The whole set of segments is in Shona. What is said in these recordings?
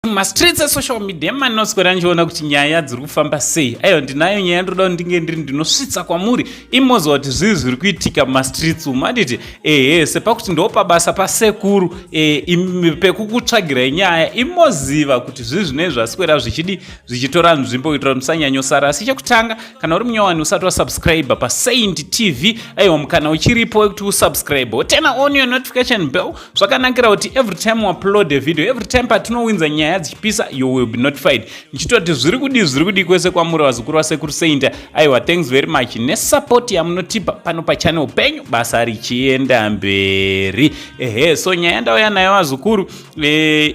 Mumastreets esocial media manoswera ndichiona kuti nyaya dziri kufamba sei. Aiwa, ndinayo nyaya ndoda kuti ndinge ndiri ndinosvitsa kwamuri, imoziva kuti zvii zviri kuitika mumastreets umu, anditi? Ehe, sepakuti ndo pabasa pasekuru pekukutsvagirai nyaya, imoziva kuti zvii zvinenge zvaswera zvichidi zvichitora nzvimbo, kuitira kuti musanyanyosara. Asi chekutanga, kana uri munyowani usati wasubscribe paSaint TV, aiwa, mukana uchiripo wekuti usubscribe, woturn on your notification bell. Zvakanakira kuti every time uupload a video, every time patinowinza nyaya dzichipisa, you will be notified. Ndichitoti zviri kudii, zviri kudii kwese kwamuri, vazukuru vasekuru Saint? Aiwa, thanks very much nesupport yamunotipa pano pachannel penyu, basa richienda mberi. Ehe, so nyaya ndauya nayo, vazukuru,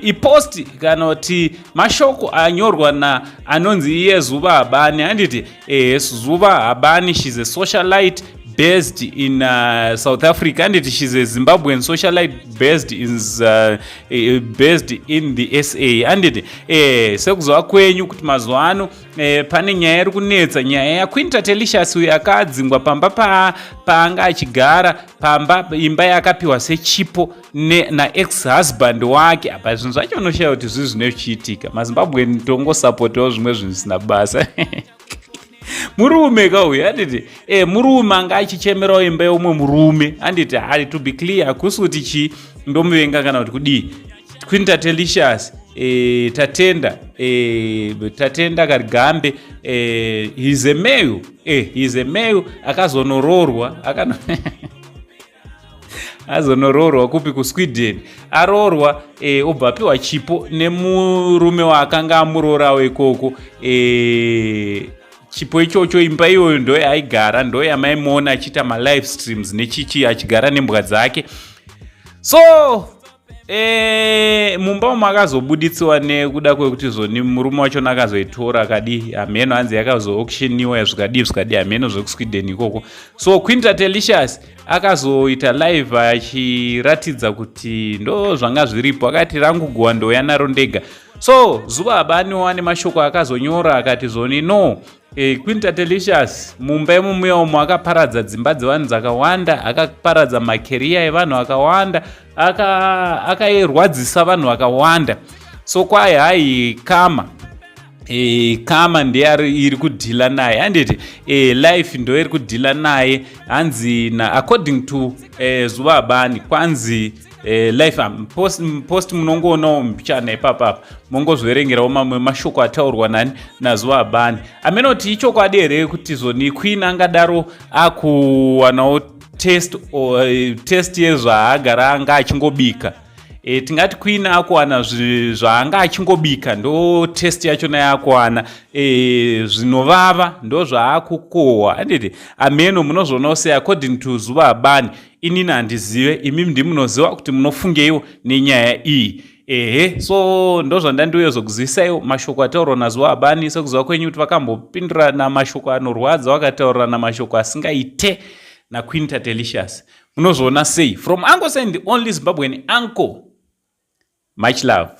ipost kana kuti mashoko anyorwa na anonzi iye Zuva Habani, handiti? Ehe, Zuva Habani, she's a socialite based in South Africa, and she's a Zimbabwean socialite based in the SA, anditi? Sekuzova kwenyu kuti mazuva ano pane nyaya iri kunetsa, nyaya yaQueen Tatelicious, uyo akadzingwa pamba paanga achigara, pamba imba yakapiwa sechipo naex husband wake. Apa zvinhu zvacho unoshaya kuti zvii zvine zvichiitika. MaZimbabwe tongosapotawo zvimwe zvinhu zvisina basa. Murume kauyu, handiti? Murume anga achichemerawo imba yeumwe murume, handiti? Hari to be clear, hakusi kuti chii, ndomuvenga kana kuti kudii. Queen Tatelicious, Tatenda, Tatenda Karigambe, he's a male, he's a male akazonororwa, akano azonoroorwa kupi? KuSweden. Aroorwa, obva apiwa chipo nemurume waakanga amurorawo ikoko. Chipo ichocho, imba iyoyo ndo yaaigara, ndo yamaimuona achiita malive streams nechichi, achigara nembwa dzake. So mumba umu akazobuditsiwa nekuda kwekuti zvoni murume wachona akazoitora akadi, hameno, hanzi yakazoauctioniwa, zvikadii zvikadii, hameno zvekuSweden ikoko. So Queen Tatelicious akazoita live achiratidza kuti ndo zvanga zviripo, akati rangu guwa ndouya naro ndega. So Zuva Habaniwo ane mashoko akazonyora, akati zvoni no, Queen Tatelicious mumba imumuya umo akaparadza dzimba dzevanhu dzakawanda, akaparadza macareer evanhu akawanda, akairwadzisa vanhu vakawanda. So kwai hai, karma, karma ndiye iri kudeala naye, handiti? Life ndo iri kudeala naye. Hanzi na according to Zuva Habani, kwanzi life post munongoonawo mbichana ipapapa, mongozverengerawo mamwe mashoko ataurwa nani naZuva Habani. Amenoti ichokwadi here kuti zoni Queen angadaro akuwanawo test, test yezvaagara anga achingobika? Tingati Queen akuwana zvaanga achingobika, ndo test yachona yaakuwana, zvinovava ndo zvaakukohwa, handiti? Ameno, munozvionawo sei according to Zuva Habani? Inini handizive, imi ndimunoziva kuti munofungeiwo nenyaya iyi. Ehe, so ndo zvandandiuye zokuzivisaiwo mashoko ataurwa naZuva Habani. Sekuziva kwenyu kuti vakambopindurana mashoko anorwadza, vakataurirana mashoko asingaite naQueen Tatelicious. Munozviona sei? From Uncle Saint, the only Zimbabwean uncle, much love.